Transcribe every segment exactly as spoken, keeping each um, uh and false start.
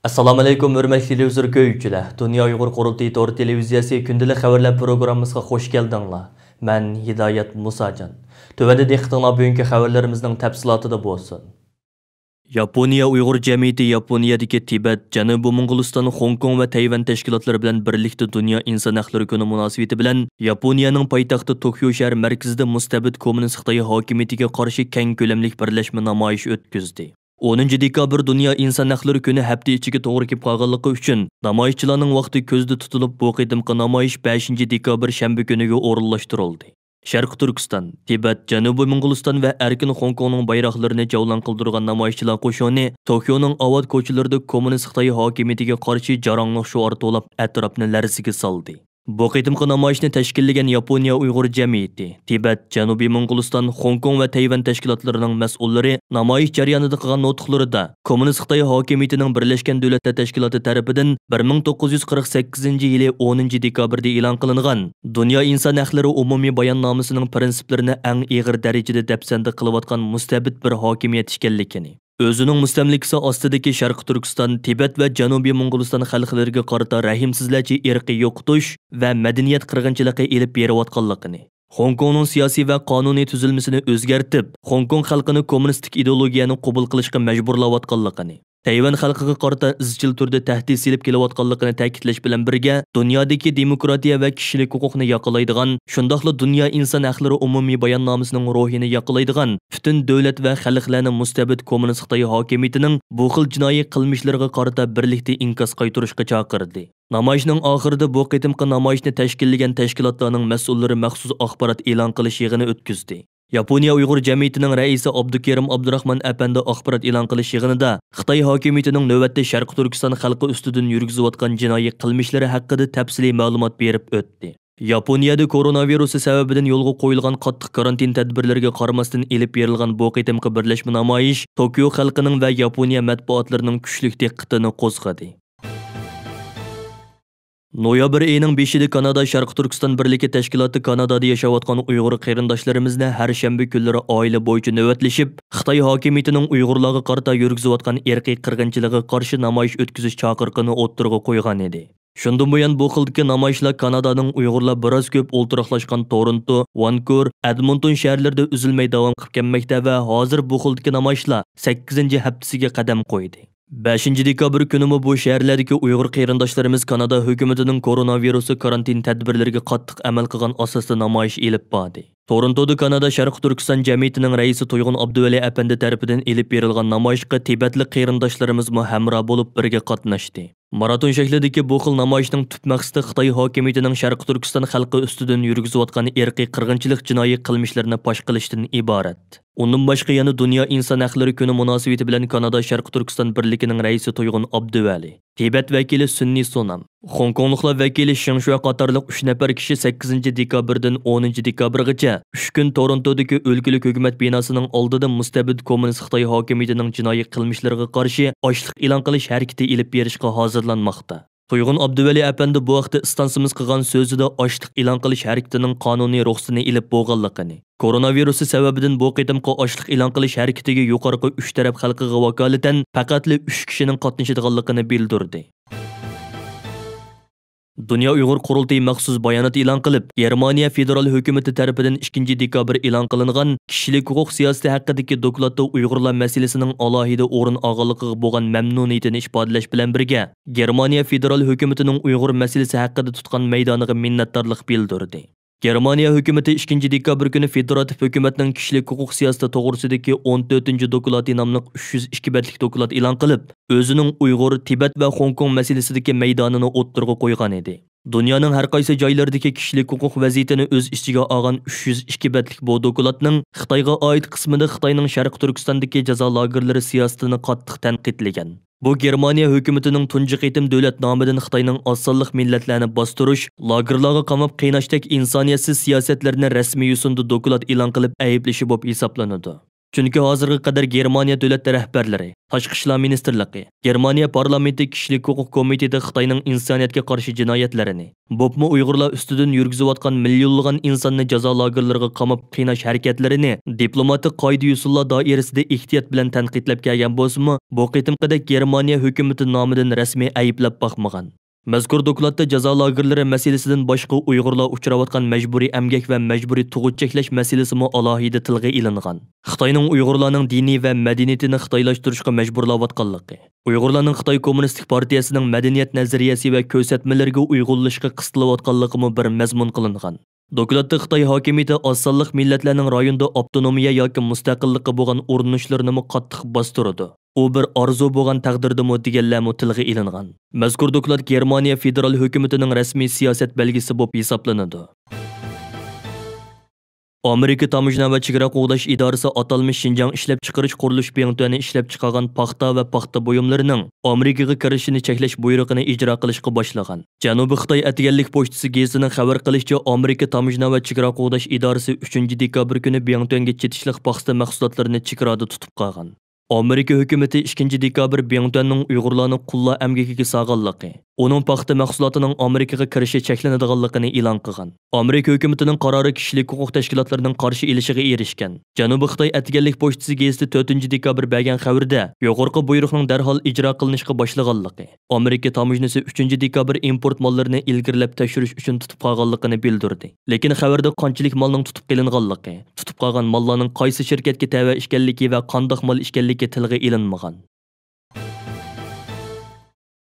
ئەسسالامۇئەلەيكۇم، ھۆرمەتلىك تېلېۋىزور كۆرگۈچىلەر! دۇنيا ئۇيغۇر قۇرۇلتىيى تور تېلېۋىزىيەسى كۈندىلىك خەۋەرلەر پروگراممىسىغا خۇش كەلدىڭلار. مەن ھىدايەت مۇساجان. تۆۋەندە دىققىتىڭلار بۈگۈنكى خەۋەرلىرىمىزنىڭ تەپسىلاتىدا بولسۇن. ياپونىيە ئۇيغۇر جەمئىيىتى ياپونىيەدىكى تىبەت، جەنۇبىي موڭغۇلىستان، خوڭكوڭ ۋە تەيۋەن تەشكىلاتلىرى بىلەن بىرلىكتە دۇنيا ئىنسان ھەقلىرى كۈنى مۇناسىۋىتى بىلەن ياپونىيەنىڭ پايتەختى توكيو شەھەر مەركىزىدە مۇستەبىت كوممۇنىست خىتاي ھاكىمىيىتىگە قارشى كەڭ كۆلەملىك بىرلەشمە نامايىشى ئۆتكۈزدى. ئونىنچى دېكابىر دۇنيا ئىنسان ھەقلىرى كۈنى ھەپتە ئىچىگە توغرا كېلىپ قالغانلىقى ئۈچۈن، نامايىشچىلارنىڭ ۋاقتى كۆزدە تۇتۇلۇپ، بۇ قېتىمقى نامايىش بەشىنچى دېكابىر شەنبە كۈنىگە ئورۇنلاشتۇرۇلدى. شەرقىي تۈركىستان، تىبەت، جەنۇبىي موڭغۇلىستان ۋە ئەركىن خوڭكوڭنىڭ بايراقلىرىنى جەۋلان قىلدۇرغان نامايىشچىلار قوشۇنى توكيونىڭ ئاۋات كوچىلىرىدا كوممۇنىست خىتاي ھاكىمىيىتىگە قارشى جاراڭلىق شوئار توۋلاپ، ئەتراپنى لەرزىگە سالدى. بۇ قېتىمقى نامايىشنى تەشكىللىگەن ياپونىيە ئۇيغۇر جەمئىيىتى، تىبەت، جەنۇبىي موڭغۇلىستان، خوڭكوڭ ۋە تەيۋەن تەشكىلاتلىرىنىڭ مەسئۇللىرى نامايىش جەريانىدا قىلغان نۇتۇقلىرىدا، كوممۇنىست خىتاي ھاكىمىيىتىنىڭ بىرلەشكەن دۆلەتلەر تەشكىلاتى تەرىپىدىن بىر مىڭ توققۇز يۈز قىرىق سەككىزىنچى يىلى ئونىنچى دېكابىردا ئېلان قىلىنغان دۇنيا ئىنسان ھەقلىرى ئومۇمىي باياننامىسىنىڭ پىرىنسىپلىرىنى ئەڭ ئېغىر دەرىجىدە دەپسەندە قىلىۋاتقان مۇستەبىت بىر ھاكىمىيەت ئىكەنلىكىنى، ئۆزىنىڭ مۇستەملىكىسى ئاستىدىكى شەرقىي تۈركىستان، تىبەت ۋە جەنۇبىي موڭغۇلىستان خەلقلىرىگە قارىتا رەھىمسىزلەرچە ئىرقىي يوقىتىش ۋە مەدەنىيەت قىرغىنچىلىقى ئېلىپ بېرىۋاتقانلىقىنى، خوڭكوڭنىڭ سىياسىي ۋە قانۇنىي تۈزۈلمىسىنى ئۆزگەرتىپ، خوڭكوڭ خەلقىنى كوممۇنىستىك ئىدېئولوگىيەنى قوبۇل قىلىشقا مەجبۇرلاۋاتقانلىقىنى، تەيۋەن خەلقىگە قارىتا ئىزچىل تۈردە تەھدىت سېلىپ كېلىۋاتقانلىقىنى تەكىتلەش بىلەن بىرگە، دۇنيادىكى دېموكراتىيە ۋە كىشىلىك ھوقۇقنى ياقىلايدىغان، شۇنداقلا دۇنيا ئىنسان ھەقلىرى ئومۇمىي باياننامىسىنىڭ روھىنى ياقىلايدىغان پۈتۈن دۆلەت ۋە خەلقلەرنى مۇستەبىت كوممۇنىست خىتاي ھاكىمىيىتىنىڭ بۇ خىل جىنايى قىلمىشلىرىغا قارىتا بىرلىكتە ئىنكاس قايتۇرۇشقا چاقىردى. نامايىشنىڭ ئاخىرىدا بۇ قېتىمقى نامايىشنى تەشكىللىگەن تەشكىلاتلارنىڭ مەسئۇللىرى مەخسۇس ئاخبارات ئېلان قىلىش يىغىنى ئۆتكۈزدى. ياپونىيە ئۇيغۇر جەمئىيىتىنىڭ رەئىسى ئابدۇكېرىم ئابدۇراخمان ئەپەندى ئاخبارات ئېلان قىلىش يىغىنىدا خىتاي ھاكىمىيىتىنىڭ نۆۋەتتە شەرقىي تۈركىستان خەلقى ئۈستىدىن يۈرگۈزۈۋاتقان جىنايى قىلمىشلىرى ھەققىدە تەپسىلىي مەلۇمات بېرىپ ئۆتتى. ياپونىيەدە كورونا ۋىرۇسى سەۋەبىدىن يولغا قويۇلغان قاتتىق كارانتىن تەدبىرلىرىگە قارىماستىن ئېلىپ بېرىلغان بۇ قېتىمقى بىرلەشمە نامايىش توكيو خەلقىنىڭ ۋە ياپونىيە مەتبۇئاتلىرىنىڭ كۈچلۈك دىققىتىنى قوزغىدى. نويابىر ئېيىنىڭ بېشىدا كانادا شەرقىي تۈركىستان بىرلىكى تەشكىلاتى كانادادا ياشاۋاتقان ئۇيغۇر قېرىنداشلىرىمىزنى ھەر شەنبە كۈنلىرى ئائىلە بويىچە نۆۋەتلىشىپ، خىتاي ھاكىمىيىتىنىڭ ئۇيغۇرلارغا قارىتا يۈرگۈزۈۋاتقان ئىرقىي قىرغىنچىلىقىغا قارشى نامايىش ئۆتكۈزۈش چاقىرىقىنى ئوتتۇرىغا قويغان ئىدى. شۇندىن بۇيان بۇ خىلدىكى نامايىشلار كانادانىڭ ئۇيغۇرلار بىراز كۆپ ئولتۇراقلاشقان تورونتو، ۋانكۇۋېر، ئەدمونتون شەھەرلىرىدە ئۈزۈلمەي داۋام قىلىپ كەلمەكتە ۋە ھازىر بۇ خىلدىكى نامايىشلار سەككىزىنچى ھەپتىسىگە قەدەم قويدى. بەشىنچى دېكابىر كۈنىمۇ بۇ شەھەرلەردىكى ئۇيغۇر قېرىنداشلىرىمىز كانادا ھۆكۈمىتىنىڭ كورونا ۋىرۇسى كارانتىن تەدبىرلىرىگە قاتتىق ئەمەل قىلغان ئاساستا نامايىش ئېلىپ باردى. تورونتودا كانادا شەرقىي تۈركىستان جەمئىيىتىنىڭ رەئىسى تۇيغۇن ئابدۇۋەلى ئەپەندى تەرىپىدىن ئېلىپ بېرىلغان نامايىشقا تىبەتلىك قېرىنداشلىرىمىزمۇ ھەمراھ بولۇپ، بىرگە قاتناشتى. ماراتون شەكلىدىكى بۇ خىل نامايىشنىڭ تۈپ مەقسىتى خىتاي ھاكىمىيىتىنىڭ شەرقىي تۈركىستان خەلقى ئۈستىدىن يۈرگۈزۈۋاتقان ئىرقىي قىرغىنچىلىق جىنايى قىلمىشلىرىنى پاش قىلىشتىن ئىبارەت. ئۇندىن باشقا يەنە دۇنيا ئىنسان ھەقلىرى كۈنى مۇناسىۋىتى بىلەن كانادا شەرقىي تۈركىستان بىرلىكىنىڭ رەئىسى تۇيغۇن ئابدۇۋەلى، تىبەت ۋەكىلى سۈننى سونام، خوڭكوڭلۇقلار ۋەكىلى شېڭ شۈە قاتارلىق ئۈچ نەپەر كىشى سەككىزىنچى دېكابىردىن ئونىنچى دېكابىرغىچە ئۈچ كۈن تورونتودىكى ئۆلكىلىك ھۆكۈمەت بىناسىنىڭ ئالدىدا مۇستەبىت كوممۇنىست خىتاي ھاكىمىيىتىنىڭ جىنايى قىلمىشلىرىغا قارشى ئاچلىق ئېلان قىلىش ھەرىكىتى ئېلىپ بېرىشقا ھازىرلانماقتا. تۇيغۇن ئابدۇۋەلى ئەپەندى بۇ ھەقتە ئىستانسىمىز قىلغان سۆزىدە ئاچلىق ئېلان قىلىش ھەرىكىتىنىڭ قانۇنىي رۇخسىتىنى ئېلىپ بولغانلىقىنى، كورونا ۋىرۇسى سەۋەبىدىن بۇ قېتىمقى ئاچلىق ئېلان قىلىش ھەرىكىتىگە يۇقىرىقى ئۈچ تەرەپ خەلقىگە ۋاكالىتەن پەقەتلا ئۈچ كىشىنىڭ قاتنىشىدىغانلىقىنى بىلدۈردى. دۇنيا ئۇيغۇر قۇرۇلتىيى مەخسۇس بايانات ئېلان قىلىپ، گېرمانىيە فېدېرال ھۆكۈمىتى تەرىپىدىن ئىككىنچى دېكابىر ئېلان قىلىنغان كىشىلىك ھوقۇق سىياسىتى ھەققىدىكى دوكلاتتا ئۇيغۇرلار مەسىلىسىنىڭ ئالاھىدە ئورۇن ئالغانلىقىغا بولغان مەمنۇنىيىتىنى ئىپادىلەش بىلەن بىرگە، گېرمانىيە فېدېرال ھۆكۈمىتىنىڭ ئۇيغۇر مەسىلىسى ھەققىدە تۇتقان مەيدانىغا مىننەتدارلىق بىلدۈردى. گېرمانىيە ھۆكۈمىتى ئىككىنچى دېكابىر كۈنى فېدېراتىپ ھۆكۈمەتنىڭ كىشىلىك ھوقۇق سىياسىتى توغرىسىدىكى ئون تۆتىنچى دوكلاتى ناملىق ئۈچ يۈز ئىككى بەتلىك دوكلات ئېلان قىلىپ، ئۆزىنىڭ ئۇيغۇر، تىبەت ۋە خوڭكوڭ مەسىلىسىدىكى مەيدانىنى ئوتتۇرىغا قويغانىدى. دۇنيانىڭ ھەر قايسى جايلىرىدىكى كىشىلىك ھوقۇق ۋەزىيىتىنى ئۆز ئىچىگە ئالغان ئۈچ يۈز ئىككى بەتلىك بۇ دوكلاتنىڭ خىتايغا ئائىت قىسمىدا خىتاينىڭ شەرقىي تۈركىستاندىكى جازا لاگېرلىرى سىياسىتىنى قاتتىق تەنقىدلىگەن. بۇ گېرمانىيە ھۆكۈمىتىنىڭ تۇنجى قېتىم دۆلەت نامىدىن خىتاينىڭ ئاز سانلىق مىللەتلەرنى باستۇرۇش، لاگېرلارغا قاماپ قىيناشتەك ئىنسانىيەتسىز سىياسەتلىرىنى رەسمىي يوسۇندا دوكلات ئېلان قىلىپ ئەيىبلىشى بولۇپ ھېسابلىنىدۇ. چۈنكى ھازىرغا قەدەر گېرمانىيە دۆلەت رەھبەرلىرى، تاشقى ئىشلار مىنىستىرلىقى، گېرمانىيە پارلامېنتى كىشىلىك ھوقۇق كومىتېتى خىتاينىڭ ئىنسانىيەتكە قارشى جىنايەتلىرىنى، بولۇپمۇ ئۇيغۇرلار ئۈستىدىن يۈرگۈزۈۋاتقان مىليونلىغان ئىنساننى جازا لاگېرلىرىغا قاماپ قىيناش ھەرىكەتلىرىنى دىپلوماتىك قائىدە-يوسۇنلار دائىرىسىدە ئېھتىيات بىلەن تەنقىدلەپ كەلگەن بولسىمۇ، بۇ قېتىمقىدەك گېرمانىيە ھۆكۈمىتى نامىدىن رەسمىي ئەيىبلەپ باقمىغان. مەزكۇر دوكلاتتا جازا لاگېرلىرى مەسىلىسىدىن باشقا ئۇيغۇرلار ئۇچراۋاتقان مەجبۇرىي ئەمگەك ۋە مەجبۇرىي تۇغۇت چەكلەش مەسىلىسىمۇ ئالاھىدە تىلغا ئېلىنغان. خىتاينىڭ ئۇيغۇرلارنىڭ دىنى ۋە مەدەنىيىتىنى خىتايلاشتۇرۇشقا مەجبۇرلاۋاتقانلىقى، ئۇيغۇرلارنىڭ خىتاي كوممۇنىستىك پارتىيەسىنىڭ مەدەنىيەت نەزەرىيەسى ۋە كۆرسەتمىلىرىگە ئۇيغۇنلىشىشقا قىستىلىۋاتقانلىقىمۇ بىر مەزمۇن قىلىنغان. دوكلاتتا خىتاي ھاكىمىيىتى ئاز سانلىق مىللەتلەرنىڭ رايوندا ئاپتونومىيە ياكى مۇستەقىللىققا بولغان ئۇرۇنۇشلىرىنىمۇ قاتتىق باستۇرىدۇ. ئۇ بىر ئارزۇ بولغان تەقدىردىمۇ دېگەنلەرمۇ تىلغا ئېلىنغان. مەزكۇر دوكلات گېرمانىيە فېدېرال ھۆكۈمىتىنىڭ رەسمىي سىياسەت بەلگىسى بولۇپ ھېسابلىنىدۇ. ئامېرىكا تاموژنا ۋە چېگرا قوغداش ئىدارىسى ئاتالمىش شىنجاڭ ئىشلەپچىقىرىش قۇرۇلۇش بىڭتۈەنى ئىشلەپچىقارغان پاختا ۋە پاختا بۇيۇملىرىنىڭ ئامېرىكىغا كىرىشىنى چەكلەش بۇيرۇقىنى ئىجرا قىلىشقا باشلىغان. جەنۇبىي خىتاي ئەتىگەنلىك پوچتىسى گېزىتىنىڭ خەۋەر قىلىشىچە، ئامېرىكا تاموژنا ۋە چېگرا قوغداش ئىدارىسى ئۈچىنچى دېكابىر كۈنى بىڭتۈەنگە چېتىشلىق پاختا مەھسۇلاتلىرىنى چېگرادا تۇتۇپ قالغان. ئامېرىكا ھۆكۈمىتى ئىككىنچى دېكابىر بىڭتۈەننىڭ ئۇيغۇرلارنى قۇللار ئەمگىكىگە سالغانلىقى، ئۇنىڭ پاختا مەھسۇلاتىنىڭ ئامېرىكىغا كىرىشى چەكلىنىدىغانلىقىنى ئېلان قىلغان. ئامېرىكا ھۆكۈمىتىنىڭ قارارى كىشىلىك ھوقۇق تەشكىلاتلىرىنىڭ قارشى ئېلىشىغا ئېرىشكەن. جەنۇبىي خىتاي ئەتىگەنلىك پوچتىسى گېزىتى تۆتىنچى دېكابىر بەرگەن خەۋىرىدە، يۇقىرىقى بۇيرۇقنىڭ دەرھال ئىجرا قىلىنىشقا باشلىغانلىقى، ئامېرىكا تاموژنىسى ئۈچىنچى دېكابىر ئىمپورت ماللىرىنى ئىلگىرىلەپ تەكشۈرۈش ئۈچۈن تۇتۇپ قالغانلىقىنى بىلدۈردى. لېكىن خەۋەردە قانچىلىك مالنىڭ تۇتۇپ قېلىنغانلىقى، تۇتۇپ قالغان ماللارنىڭ قايسى شىركەتكە تەۋە ئىكەنلىكى ۋە قانداق مال ئىكەنلىكى تىلغا ئېلىنمىغان.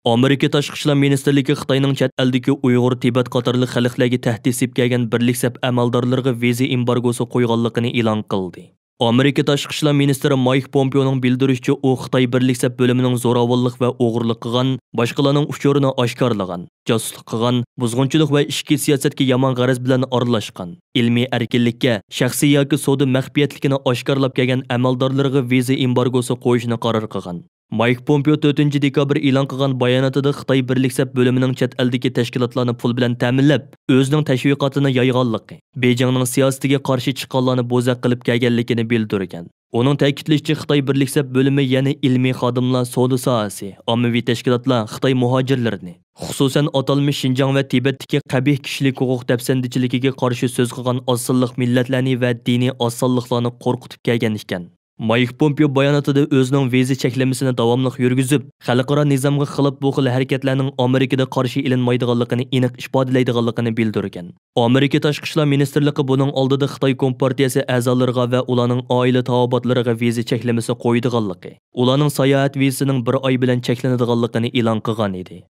ئامېرىكا تاشقى ئىشلار مىنىستىرلىكى خىتاينىڭ چەت ئەلدىكى ئۇيغۇر، تىبەت قاتارلىق خەلقلەرگە تەھدىت سېلىپ كەلگەن بىرلىك سەپ ئەمەلدارلىرىغا ۋىزا ئېمبارگوسى قويغانلىقىنى ئېلان قىلدى. ئامېرىكا تاشقى ئىشلار مىنىستىرى مايك پومپېئونىڭ بىلدۈرۈشىچە، ئۇ خىتاي بىرلىك سەپ بۆلۈمىنىڭ زوراۋانلىق ۋە ئوغرىلىق قىلغان، باشقىلارنىڭ ئۇچۇرىنى ئاشكارىلىغان، جاسۇسلۇق قىلغان، بۇزغۇنچىلىق ۋە ئىچكى سىياسەتكە يامان غەرەز بىلەن ئارىلاشقان، ئىلمىي ئەركىنلىككە، شەخسىي ياكى سودا مەخپىيەتلىكىنى ئاشكارىلاپ كەلگەن ئەمەلدارلىرىغا ۋىزا ئېمبارگوسى قويۇشنى قارار قىلغان. مايك پومپېئو تۆتىنچى دېكابىر ئېلان قىلغان باياناتىدا خىتاي بىرلىك سەپ بۆلۈمىنىڭ چەت ئەلدىكى تەشكىلاتلارنى پۇل بىلەن تەمىنلەپ، ئۆزىنىڭ تەشۋىقاتىنى يايغانلىقى، بېيجىڭنىڭ سىياسىتىگە قارشى چىققانلارنى بوزەك قىلىپ كەلگەنلىكىنى بىلدۈرگەن. ئۇنىڭ تەكىتلىشىچە، خىتاي بىرلىك سەپ بۆلۈمى يەنە ئىلمىي خادىملار، سودا ساھەسى، ئاممىۋى تەشكىلاتلار، خىتاي مۇھاجىرلىرىنى، خۇسۇسەن، ئاتالمىش شىنجاڭ ۋە تىبەتتىكى قەبىھ كىشىلىك ھوقۇق دەپسەندىچىلىكىگە قارشى سۆز قىلغان ئاز سانلىق مىللەتلەرنى ۋە دىنىي ئاز سانلىقلارنى قورقۇتۇپ كەلگەن ئىكەن. مايك پومپېئو باياناتىدا ئۆزىنىڭ ۋىزا چەكلىمىسىنى داۋاملىق يۈرگۈزۈپ، خەلقئارا نىزامغا خىلاپ بۇ خىل ھەرىكەتلەرنىڭ ئامېرىكىدا قارشى ئېلىنمايدىغانلىقىنى ئېنىق ئىپادىلەيدىغانلىقىنى بىلدۈرگەن. ئامېرىكا تاشقى ئىشلار مىنىستىرلىقى بۇنىڭ ئالدىدا خىتاي كومپارتىيەسى ئەزالىرىغا ۋە ئۇلارنىڭ ئائىلە تاۋابىئاتلىرىغا ۋىزا چەكلىمىسى قويىدىغانلىقى، ئۇلارنىڭ ساياھەت ۋىزىسىنىڭ بىر ئاي بىلەن چەكلىنىدىغانلىقىنى ئېلان قىلغان ئىدى.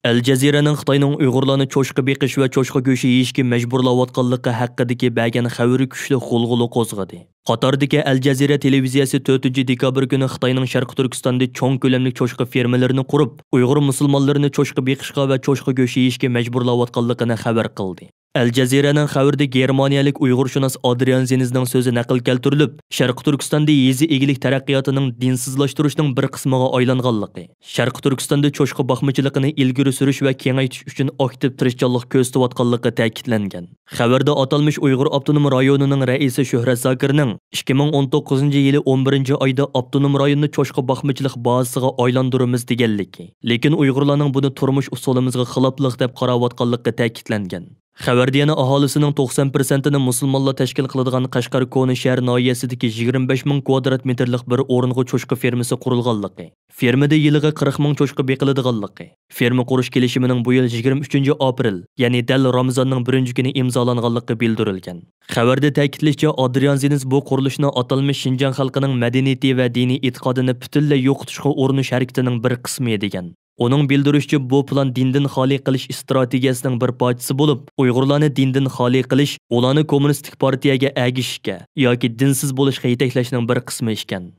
ئەل جەزىرەنىڭ خىتاينىڭ ئۇيغۇرلارنى چوشقا بېقىش ۋە چوشقا گۆشى يېيىشكە مەجبۇرلاۋاتقانلىقى ھەققىدىكى بەرگەن خەۋىرى كۈچلۈك غۇلغۇلا قوزغىدى. قاتاردىكى ئەل جەزىرە تېلېۋىزىيەسى تۆتىنچى دېكابىر كۈنى خىتاينىڭ شەرقىي تۈركىستاندا چوڭ كۆلەملىك چوشقا فېرمىلىرىنى قۇرۇپ، ئۇيغۇر مۇسۇلمانلىرىنى چوشقا بېقىشقا ۋە چوشقا گۆشى يېيىشكە مەجبۇرلاۋاتقانلىقىنى خەۋەر قىلدى. ئەل جەزىرەنىڭ خەۋىرىدە گېرمانىيەلىك ئۇيغۇرشۇناس ئادرىيان زېنىزنىڭ سۆزى نەقىل كەلتۈرۈلۈپ، شەرقىي تۈركىستاندا يېزا ئىگىلىك تەرەققىياتىنىڭ دىنسىزلاشتۇرۇشنىڭ بىر قىسمىغا ئايلانغانلىقى، شەرقىي تۈركىستاندا چوشقا باقمىچىلىقىنى ئىلگىرى سۈرۈش ۋە كېڭەيتىش ئۈچۈن ئاكتىپ تىرىشچانلىق كۆرسىتىۋاتقانلىقى تەكىتلەنگەن. خەۋەردە ئاتالمىش ئۇيغۇر ئاپتونوم رايونىنىڭ رەئىسى شۆھرەت زاكىرنىڭ ئىككى مىڭ ئون توققۇزىنچى يىلى ئون بىرىنچى ئايدا ئاپتونوم رايوننى چوشقا باقمىچىلىق بازىسىغا ئايلاندۇرىمىز دېگەنلىكى، لېكىن ئۇيغۇرلارنىڭ بۇنى تۇرمۇش ئۇسۇلىمىزغا خىلاپلىق دەپ قاراۋاتقانلىقى تەكىتلەنگەن. خەۋەردە يەنە ئاھالىسىنىڭ توقسان پىرسەنتىنى مۇسۇلمانلار تەشكىل قىلىدىغان قەشقەر كونا شەھەر ناھىيەسىدىكى يىگىرمە بەش مىڭ كۋادرات مېتىرلىق بىر ئورۇنغا چوشقا فېرمىسى قۇرۇلغانلىقى، فېرمىدە يىلىغا قىرىق مىڭ چوشقا بېقىلىدىغانلىقى، فېرما قۇرۇش كېلىشىمىنىڭ بۇ يىل يىگىرمە ئۈچىنچى ئاپرېل، يەنى دەل رامىزاننىڭ بىرىنچى كۈنى ئىمزالانغانلىقى بىلدۈرۈلگەن. خەۋەردە تەكىتلىشىچە، ئادرىيان زېنز بۇ قۇرۇلۇشنى ئاتالمىش شىنجاڭ خەلقىنىڭ مەدەنىيىتى ۋە دىنىي ئېتىقادىنى پۈتۈنلەي يوقىتىشقا ئۇرۇنۇش ھەرىكىتىنىڭ بىر قىسمى، دېگەن. ئۇنىڭ بىلدۈرۈشىچە، بۇ پىلان دىندىن خالىي قىلىش ئىستراتېگىيەسىنىڭ بىر پارچىسى بولۇپ، ئۇيغۇرلارنى دىندىن خالىي قىلىش، ئۇلارنى كوممۇنىستىك پارتىيەگە ئەگىشىشكە ياكى دىنسىز بولۇشقا يېتەكلەشنىڭ بىر قىسمى ئىكەن.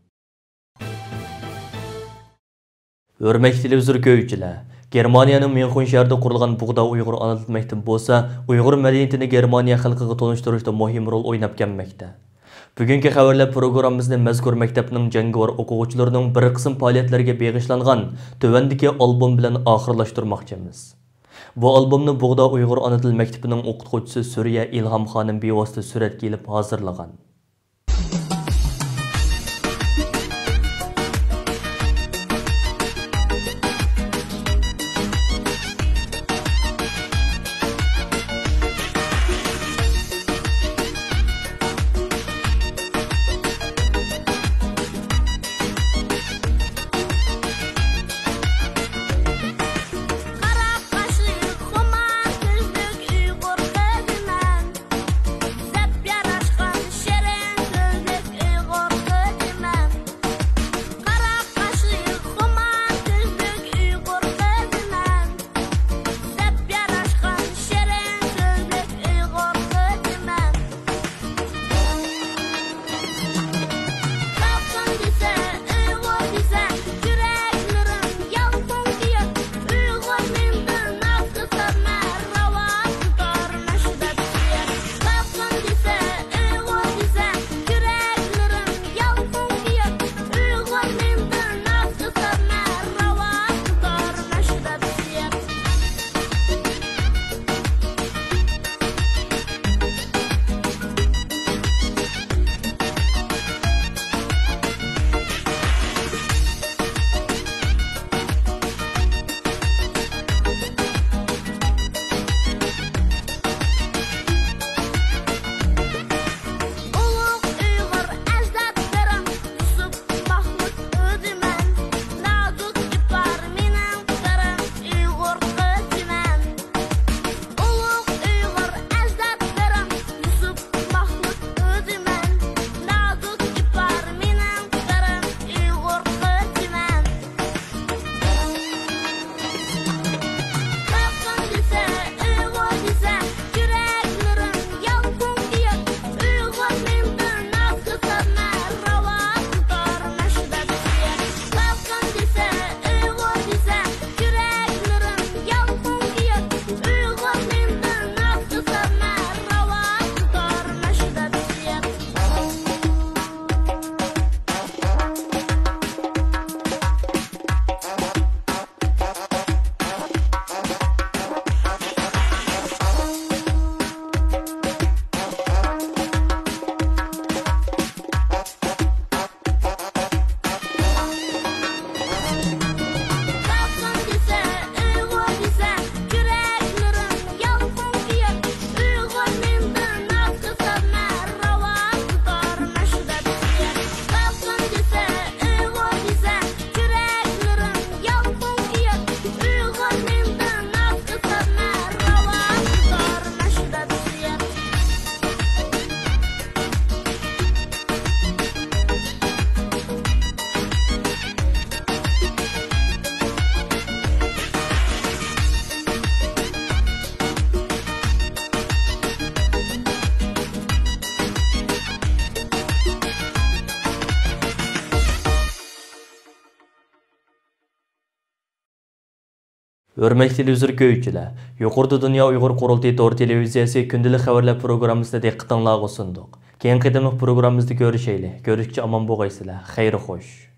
ھۆرمەتلىك تېلېۋىزور كۆرگۈچىلەر، گېرمانىيەنىڭ ميۇنخېن شەھىرىدە قۇرۇلغان بۇغدا ئۇيغۇر ئانا تىل مەكتىپى بولسا، ئۇيغۇر مەدەنىيىتىنى گېرمانىيە خەلقىگە تونۇشتۇرۇشتا مۇھىم رول ئويناپ كەلمەكتە. بۈگۈنكى خەۋەرلەر پروگراممىمىزنى مەزكۇر مەكتەپنىڭ جەڭگىۋار ئوقۇغۇچىلىرىنىڭ بىر قىسىم پائالىيەتلىرىگە بېغىشلانغان تۆۋەندىكى ئالبوم بىلەن ئاخىرلاشتۇرماقچىمىز. بۇ ئالبومنى بۇغدا ئۇيغۇر ئانا تىل مەكتىپىنىڭ ئوقۇتقۇچىسى سۈرىيە ئىلھام خانىم بىۋاسىتە سۈرەتكە ئېلىپ ھازىرلىغان. ھۆرمەتلىك تېلېۋىزور كۆرگۈچىلەر، يۇقىرىدا دۇنيا ئۇيغۇر قۇرۇلتىيى تور تېلېۋىزىيەسى كۈندىلىك خەۋەرلەر پروگراممىسىنى دىققىتىڭلارغا سۇندۇق. كېيىنكى قېتىملىق پروگراممىمىزدا كۆرۈشەيلى. كۆرۈشكىچە ئامان بولغايسىلەر. خەير خوش.